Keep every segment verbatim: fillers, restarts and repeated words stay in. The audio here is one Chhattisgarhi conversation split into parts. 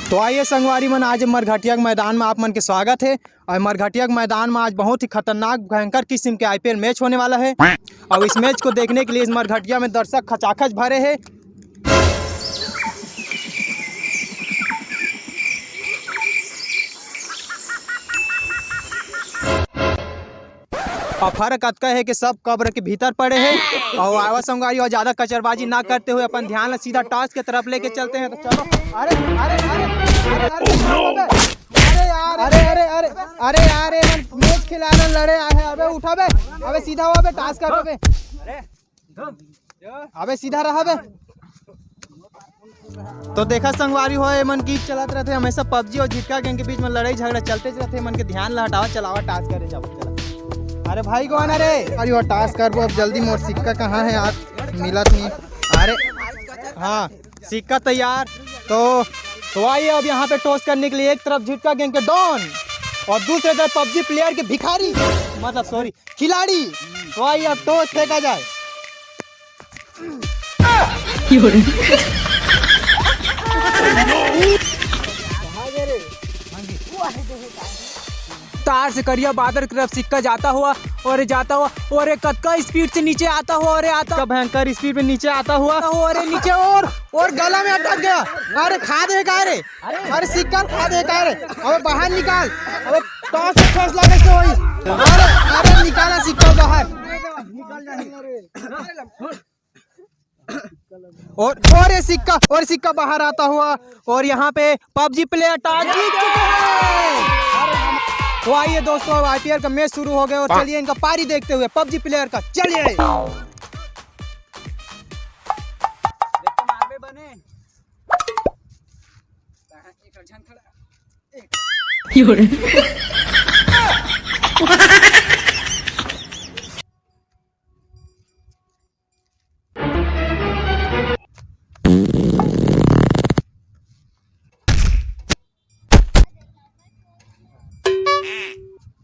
तो आइए संगवारी मन, आज मरघटिया के मैदान में आप मन के स्वागत है। और मरघटिया के मैदान में आज बहुत ही खतरनाक, भयंकर किस्म के आईपीएल मैच होने वाला है। और इस मैच को देखने के लिए इस मरघटिया में दर्शक खचाखच भरे हैं। और फर्क अतका है कि सब कब्र के भीतर पड़े हैं। और आवा संगवारी, और ज्यादा कचरबाजी ना करते हुए अपन ध्यान ला सीधा टॉस के तरफ लेके चलते हैं। तो चलो। अरे, अरे, अरे, अरे, अरे, अरे यार, अरे, अरे, अरे, अरे यार, ये मन मैच खिलाने लड़े आए हैं। अबे उठा बे, अबे सीधा हुआ बे, टॉस कर बे। अबे सीधा रहा बे। तो देखा संगवारी हो, ये मन की चलत रहते हमेशा पबजी और झिटका गैंग के बीच में लड़ाई झगड़ा चलते रहते। मन के ध्यान ला हटावा, चलावा, टॉस करे जाओ, चला। अरे भाई कौन है रे? अरे वो टॉस कर वो, अब जल्दी मोर सिक्का कहाँ है यार, मिलत नहीं। अरे हाँ, सिक्का तैयार। तो तो आइए, अब यहाँ पे टॉस करने के लिए एक तरफ झिटका गैंग के डॉन और दूसरे तरफ पबजी प्लेयर के भिखारी, मतलब सॉरी, खिलाड़ी। तो आइए, अब टॉस फेंका जाए। तार से करिया बादल की तरफ सिक्का जाता हुआ और ये जाता हुआ और ये कतका स्पीड से नीचे आता हुआ और ये आता, भयंकर स्पीड में नीचे आता हुआ और ये नीचे और, और गला में अटक गया। अरे खा दे का रे, अरे सिक्का खा दे का रे। अबे बाहर निकाल। अबे टॉस से फैसला कैसे होई? अरे, अरे निकाला सिक्का बाहर। और, और ये सिक्का, और सिक्का बाहर आता हुआ और यहाँ पे पबजी प्लेयर टॉस जीत चुके हैं। तो आइए दोस्तों, अब आईपीएल का मैच शुरू हो गया और चलिए इनका पारी देखते हुए पबजी प्लेयर का। चलिए।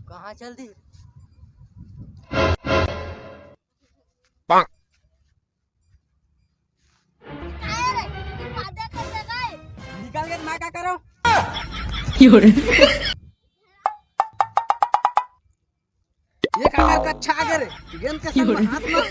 कहाँ चल दी? निकल के मैं क्या करो? ये काकर का छा गे रे, गेंद के संग में हाथ में।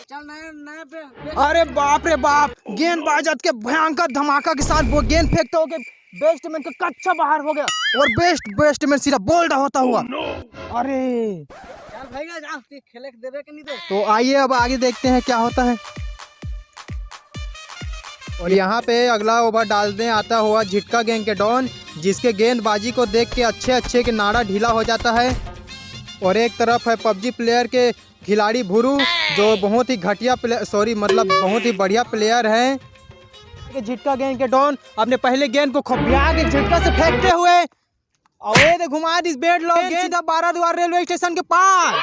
चल, नया, नया पे, पे। अरे बाप रे बाप, गेंदबाज अतके भयंकर धमाका के साथ वो गेंद फेंकते हो कि बैट्समैन का कच्चा बाहर हो गया और बेस्ट बैट्समैन सीधा बोल्ड होता हुआ। अरे चल भैया, जा, तू खेले के देबे के नहीं दे। तो आइए, अब आगे देखते हैं क्या होता है। और यहाँ पे अगला ओवर डालने आता हुआ झिटका गैंग के डॉन, जिसके गेंदबाजी को देख के अच्छे अच्छे के नाड़ा ढीला हो जाता है। और एक तरफ है पबजी प्लेयर के खिलाड़ी भुरू, जो बहुत ही घटिया प्ले-, सॉरी, मतलब बहुत ही बढ़िया प्लेयर है। झिटका गैंग के डॉन अपने पहले गेंद को खोबिया के झिटका से फेंकते हुए और ये दे घुमा दिस बैट लो, गेंद सीधा बाराद्वार रेलवे स्टेशन के पार।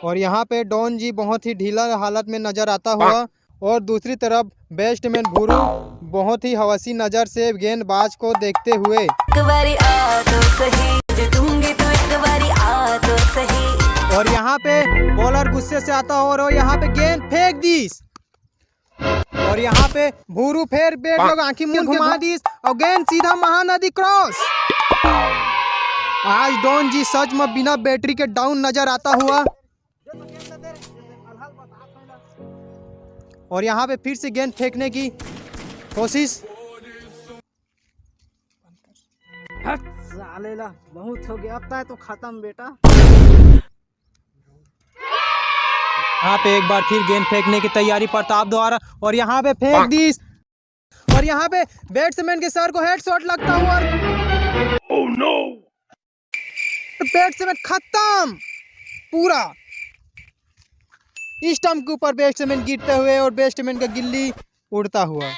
और यहाँ पे डॉन जी बहुत ही ढीला हालत में नजर आता हुआ और दूसरी तरफ बैट्समैन भुरू बहुत ही हवसी नजर से गेंदबाज को देखते हुए। एक बारी आ तो सही, जीतूंगी तो एक बारी आ तो सही। और यहाँ पे बॉलर गुस्से से आता हो और यहाँ पे गेंद फेंक दीस। और यहाँ पे भुरू फेर बैट लोग आंखी मूंद के घुमा दीस और गेंद सीधा महानदी क्रॉस। आज डॉन जी सच में बिना बैटरी के डाउन नजर आता हुआ। और यहाँ पे फिर से गेंद फेंकने की कोशिश। हट, साले ला, बहुत हो गया, अब तय तो खत्म बेटा। यहाँ पे एक बार फिर गेंद फेंकने की तैयारी प्रताप द्वारा, और यहाँ पे फेंक दी, और यहाँ पे बैट्समैन के सर को हेडशॉट लगता हुआ और बैट्समैन खत्म पूरा। स्टंप के ऊपर बैट्समैन गिरते हुए और बैट्समैन का गिल्ली उड़ता हुआ,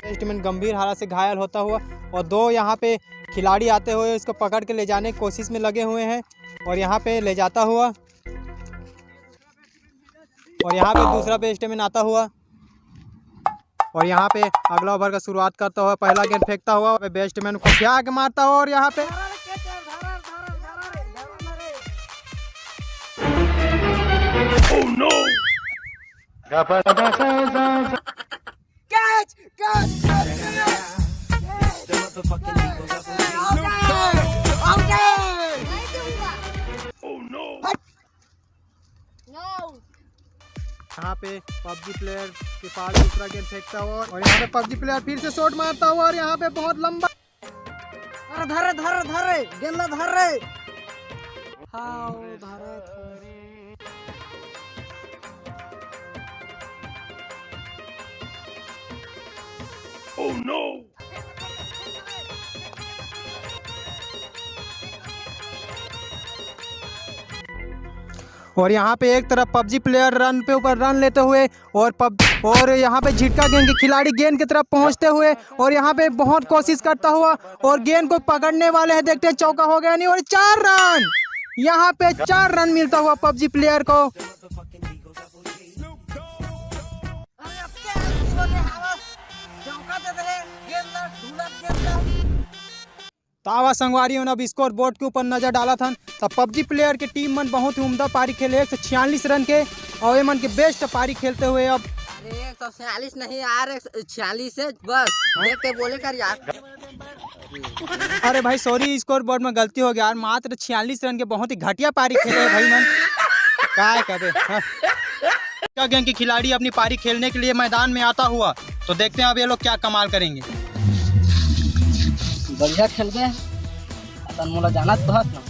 बैट्समैन गंभीर हालत से घायल होता हुआ, और दो यहाँ पे खिलाड़ी आते हुए इसको पकड़ के ले जाने की कोशिश में लगे हुए हैं, और यहाँ पे ले जाता हुआ, और यहाँ पे दूसरा बैट्समैन आता हुआ। और यहाँ पे अगला ओवर का शुरुआत करता हुआ, पहला गेंद फेंकता हुआ, बेस्टमैन को क्या के मारता हुआ और यहाँ पे यहाँ पे पबजी प्लेयर के पास दूसरा गेंद फेंकता हुआ और यहाँ पे पबजी प्लेयर फिर से शॉट मारता हुआ और यहाँ पे बहुत लंबा। अरे धर रे, धर रे, धर रे, गेंद ला धर रे। हाँ, वो धर रे, धर रे। और यहाँ पे एक तरफ पबजी प्लेयर रन पे ऊपर रन लेते हुए और पब और यहाँ पे झिटका गैंग के खिलाड़ी गेंद की तरफ पहुँचते हुए और यहाँ पे बहुत कोशिश करता हुआ और गेंद को पकड़ने वाले हैं, देखते हैं चौका हो गया नहीं, और चार रन। यहाँ पे चार रन मिलता हुआ पबजी प्लेयर को। तावा संगवारी मन, अब स्कोर बोर्ड के ऊपर नजर डालत हन, त पबजी प्लेयर के टीम मन बहुत ही उम्दा पारी खेले, एक सौ छियालीस रन के, और ये मन के बेस्ट पारी खेलते हुए अब अरे, एक सौ छियालीस नहीं यार, एक सौ छियालीस है बस। देख के बोले कर यार। अरे भाई, सॉरी, स्कोर बोर्ड में गलती हो गया यार, मात्र छियालीस रन के बहुत ही घटिया पारी खेले हैं भाई मन। काय कबे, हाँ? क्या गैंग के खिलाड़ी अपनी पारी खेलने के लिए मैदान में आता हुआ, तो देखते हैं अब ये लोग क्या कमाल करेंगे। बढ़िया खेल गए। अतन मोला जानत तो हस ना,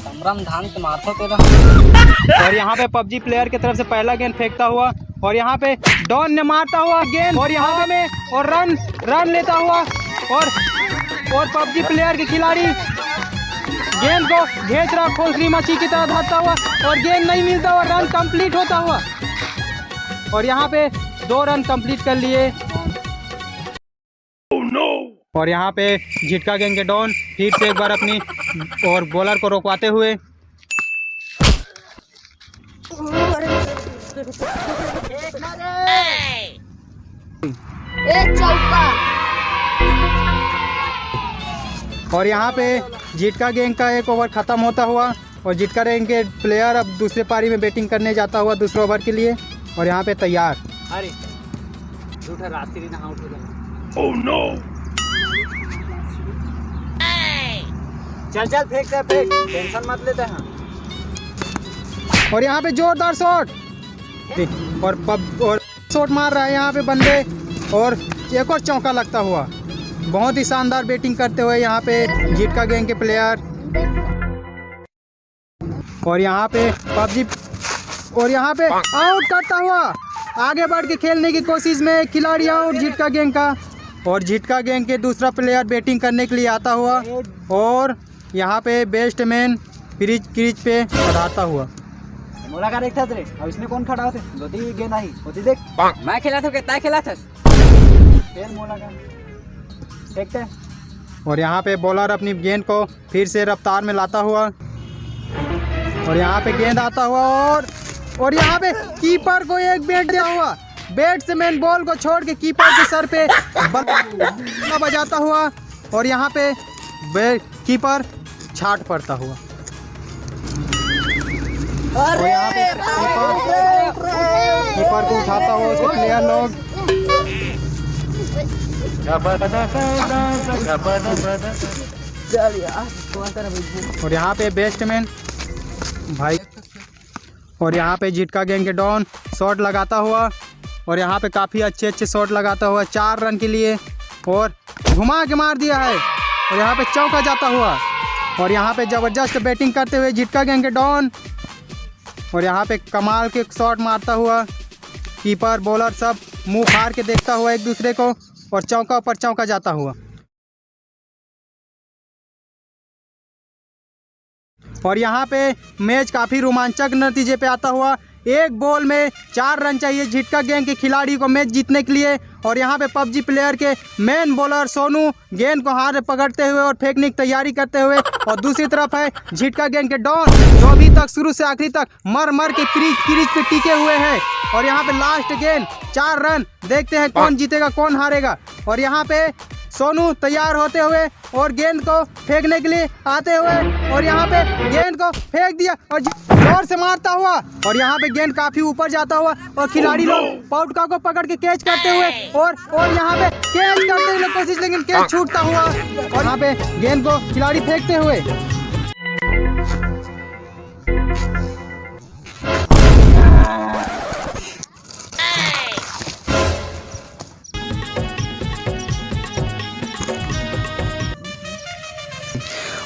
समरम धान के मारथो तेला। और यहाँ पे पबजी प्लेयर की तरफ से पहला गेंद फेंकता हुआ और यहाँ पे डॉन ने मारता हुआ गेंद और यहाँ में और रन, रन लेता हुआ और और पबजी प्लेयर के खिलाड़ी गेंद को घेच रहा, खोसरी मच्छी की तरह धरता हुआ और गेंद नहीं मिलता हुआ, रन कंप्लीट होता हुआ। और यहाँ पे दो रन कंप्लीट कर लिए। और यहाँ पे झिटका गैंग के डॉन फिर से एक बार अपनी और बॉलर को रोकवाते हुए एक चौका। और यहाँ पे झिटका गैंग का एक ओवर खत्म होता हुआ और झिटका गैंग के प्लेयर अब दूसरे पारी में बैटिंग करने जाता हुआ दूसरे ओवर के लिए। और यहाँ पे तैयार। अरे, झूठा रात्रि नहा उठेगा। Oh no! चल, चल, फेंक दे, फेंक, टेंशन मत लेते हैं। और यहाँ पे जोरदार शॉट और पब और शॉट मार रहा है यहाँ पे बंदे और एक और चौका लगता हुआ। बहुत ही शानदार बैटिंग करते हुए यहाँ पे झिटका गैंग के प्लेयर। और यहाँ पे पबजी और यहाँ पे आउट करता हुआ आगे बढ़ के खेलने की कोशिश में खिलाड़ी आउट झिटका गैंग का। और झिटका गैंग के दूसरा प्लेयर बैटिंग करने के लिए आता हुआ और यहाँ पे बेस्ट मैन क्रीज क्रीज पे पधारता हुआ। मोला का देखता रे, अब इसमें कौन खड़ा होते? दो तीन गेंद आई होती देख। मैं खेला था, कितना खेला था? फेल मोला का। देखते हैं। और यहाँ पे बॉलर अपनी गेंद को फिर से रफ्तार में लाता हुआ और यहाँ पे गेंद आता हुआ और और यहाँ पे कीपर को एक बैट दिया हुआ। बैट्समैन बॉल को छोड़ के कीपर के सर पे बल्ला बजाता हुआ और यहाँ पे कीपर छाट पड़ता हुआ। और यहाँ पे कीपर कीपर को उठाता हुआ उसके प्लेयर लोग। और यहाँ पे बेस्ट मैन भाई और यहाँ पे झिटका गैंग के डॉन शॉट लगाता हुआ और यहाँ पे काफ़ी अच्छे अच्छे शॉट लगाता हुआ चार रन के लिए और घुमा के मार दिया है और यहाँ पे चौका जाता हुआ और यहाँ पे ज़बरदस्त बैटिंग करते हुए झिटका गैंग के डॉन और यहाँ पे कमाल के शॉट मारता हुआ कीपर बॉलर सब मुंह फाड़ के देखता हुआ एक दूसरे को और चौका पर चौका जाता हुआ। और यहाँ पे मैच काफ़ी रोमांचक नतीजे पे आता हुआ। एक बॉल में चार रन चाहिए झिटका गैंग के खिलाड़ी को मैच जीतने के लिए। और यहाँ पे पबजी प्लेयर के मेन बॉलर सोनू गेंद को हाथ में पकड़ते हुए और फेंकने की तैयारी करते हुए, और दूसरी तरफ है झिटका गैंग के डॉन, जो अभी तक शुरू से आखिरी तक मर मर के क्रीज क्रीज पे टिके हुए हैं। और यहाँ पे लास्ट गेंद, चार रन, देखते हैं कौन जीतेगा कौन हारेगा। और यहाँ पे सोनू तैयार होते हुए और गेंद को फेंकने के लिए आते हुए, और यहाँ पे गेंद को फेंक दिया और जी- जोर से मारता हुआ, और यहाँ पे गेंद काफी ऊपर जाता हुआ और खिलाड़ी लोग पाउटका को पकड़ के कैच करते हुए और और यहाँ पे कैच करने की कोशिश, लेकिन कैच छूटता हुआ, और यहाँ पे गेंद को खिलाड़ी फेंकते हुए।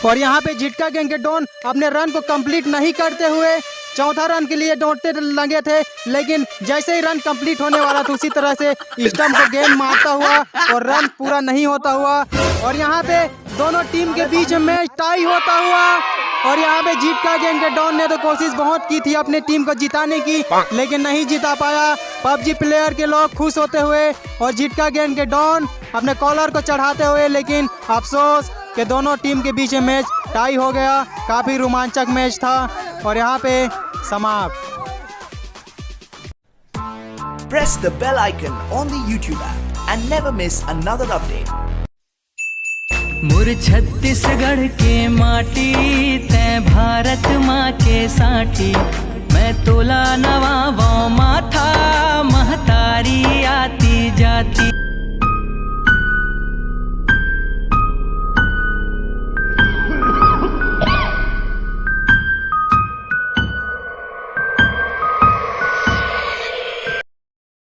और यहाँ पे झिटका गैंग के डॉन अपने रन को कंप्लीट नहीं करते हुए चौथा रन के लिए दौड़ते लगे थे, लेकिन जैसे ही रन कंप्लीट होने वाला था, उसी तरह से स्टंप को गेंद मारता हुआ और रन पूरा नहीं होता हुआ। और यहाँ पे दोनों टीम के बीच मैच टाई होता हुआ, और यहाँ पे झिटका गैंग के डॉन ने तो कोशिश बहुत की थी अपनी टीम को जिताने की, लेकिन नहीं जिता पाया। पबजी प्लेयर के लोग खुश होते हुए और झिटका गैंग के डॉन अपने कॉलर को चढ़ाते हुए, लेकिन अफसोस कि दोनों टीम के बीच में मैच टाई हो गया। काफ़ी रोमांचक मैच था और यहाँ पे समाप्त। Press the bell icon on the YouTube app and never miss another update. मोर छत्तीसगढ़ के माटी, तै भारत माँ के साटी। मैं तोला नवावो माथा, महतारी आती जाती।